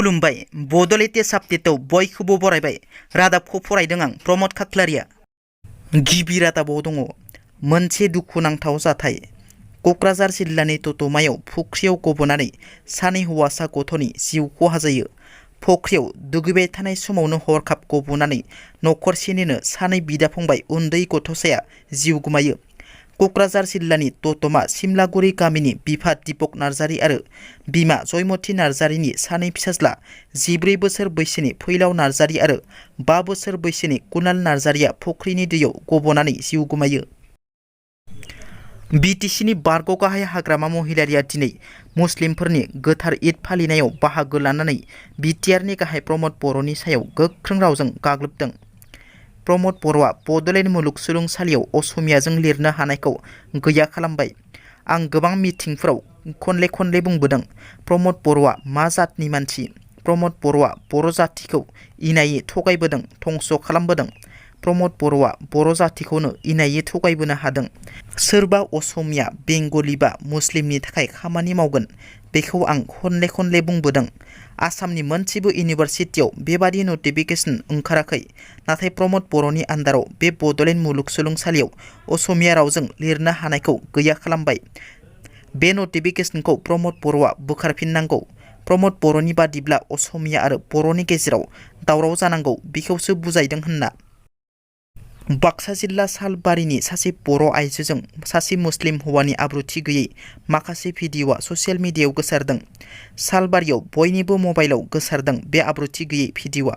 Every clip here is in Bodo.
खुलुमबाय बड' लेटेस्ट आपडेटआव बयखौबो बरायबाय। रादाबखौ फरायदों आं प्रमद खाख्लारिया। गिबि रादाबाव दङ मोनसे दुखुनांथाव जाथाय। क'क्राझार जिल्लानि ततमायाव फुख्रियाव गबनानै सानै हौवासा गथ'नि जिउ खहा जायो। फुख्रियाव दुगैबाय थानाय समावनो हरखाब गबनानै नखरसेनिनो सानै बिदा फंबाय उन्दै गथ'साया जिउ गोमायो। क'क्राझार जिल्लानि ततमा सिमलागुरि गामिनि बिफा दीपक नार्जारी आरो बिमा जयमती नार्जारीनि सानै फिसाज्ला 14 बोसोर बैसोनि फैलाव नार्जारी आरो 5 बोसोर बैसोनि कुणाल नार्जारीया फुख्रिनि दैयाव गबनानै जिउ गोमायो। बिटिसिनि बारग' गाहाय हाग्रामा महिलारिया दिनै मुस्लिमफोरनि गोथार ईद फालिनायाव बाहागो लानानै बिटिआरनि गाहाय प्रमद बर'नि सायाव गोख्रों रावजों गाग्लोबदों। प्रमद बर'आ बड'लेण्ड मुलुगसोलोंसालियाव असमियाजों लिरनो हानायखौ गैया खालामबाय। आं गोबां मिटिंफोराव खनले बुंबोदों प्रमद बर'आ मा जातनि मानसि। प्रमद बर'आ बर' जातिखौ इनायै थगायबोदों, धंस' खालामबोदों। प्रमद बर'आ बर' जातिखौनो इनायै थगायबोनो हादों। सोरबा असमिया, बेंगलि बा मुस्लिमनि थाखाय खामानि मावगोन बेखौ आं खनले बुंबोदों। आसामनि मोनसेबो इउनिभारसिटियाव बेबादि नटिफिकेसन ओंखाराखै, नाथाय प्रमद बर'नि आन्दाराव बे बड'लेण्ड मुलुगसोलोंसालियाव असमिया रावजों लिरनो हानायखौ गैया खालामबाय। बे नटिफिकेसनखौ प्रमद बर'आ बोखारफिननांगौ। प्रमद बर'नि बादिब्ला असमिया आरो बर'नि गेजेराव दावराव जानांगौ बेखौसो बुजायदों होनना। बाक्सा जिल्ला सालबारिनि सासे बर' आइजोजों सासे मुस्लिम हौवानि आब्रुथि गैयै माखासे भिडिअ'आ ससियेल मिडियायाव गोसारदों। सालबारियाव बयनिबो मबाइलाव गोसारदों बे आब्रुथि गैयै भिडिअ'आ।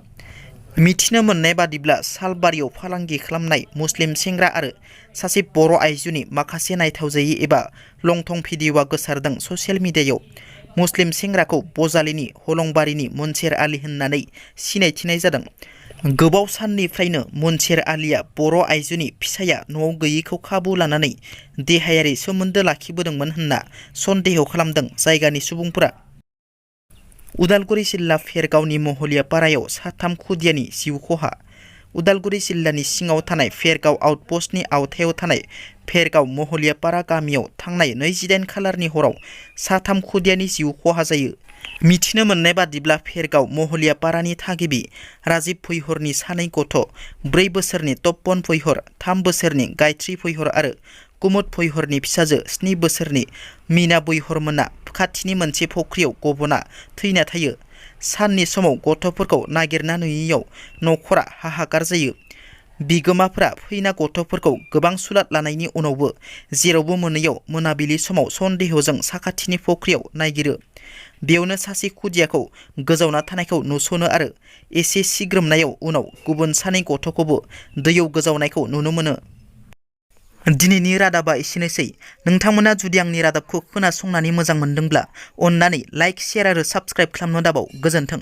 मिथिनो मोननाय बादिब्ला सालबारियाव फालांगि खालामनाय मुस्लिम सेंग्रा आरो सासे बर' आइजोनि माखासे नायथावजायै एबा लंथं भिडिअ'आ गोसारदों ससियेल मिडियायाव। मुस्लिम सेंग्राखौ बजालिनि हलंबारिनि मोनसेर आली होननानै सिनायथिनाय जादों। गोबाव साननिफ्रायनो मोनसेर आलीया बर' आइजोनि फिसाया न'आव गैयैखौ खाबु लानानै देहायारि सोमोन्दो लाखिबोदोंमोन होनना सन्देह खालामदों जायगानि सुबुंफोरा। उदालगुरि जिल्ला फेरगावनि महलियापारायाव साथाम खुदियानि जिउ खहा। उदालगुरि जिल्लानि सिङाव थानाय फेरगाव आउटपस्टनि आवथायाव थानाय फेरगाव महलियापारा गामियाव थांनाय 28 खालारनि हराव साथाम खुदियानि जिउ खहा जायो। मिथिनो मोननाय बादिब्ला फेरगाव महलियापारानि थागिबि राजिब भैहरनि सानै गथ', 4 बोसोरनि तपन भैहर, 3 बोसोरनि गायत्री भैहर आरो कुमुद भैहरनि फिसाजो 7 बोसोरनि मीना भैहरमोना खाथिनि मोनसे फुख्रियाव गबना थैना थायो। साननि समाव गथ'फोरखौ नागिरना नुयैयाव नखरा हाहाकार जायो। बिगोमाफोरा फैना गथ'फोरखौ गोबां सुलाद लानायनि उनावबो जेरावबो मोनैयाव मोनाबिलि समाव सन्देहजों साखाथिनि फुख्रियाव नागिरो। बेयावनो सासे खुदियाखौ गोजावना थानायखौ नुसनो आरो एसे सिग्रोमनायाव उनाव गुबुन सानै गथ'खौबो दैयाव गोजावनायखौ नुनो मोनो। दिनैनि रादाबा एसेनोसै। नोंथांमोना जुदि आंनि रादाबखौ खोनासंनानै मोजां मोनदोंब्ला अन्नानै लाइक, शेयार आरो साबस्क्राइब खालामनो दाबाव। गोजोन्थों।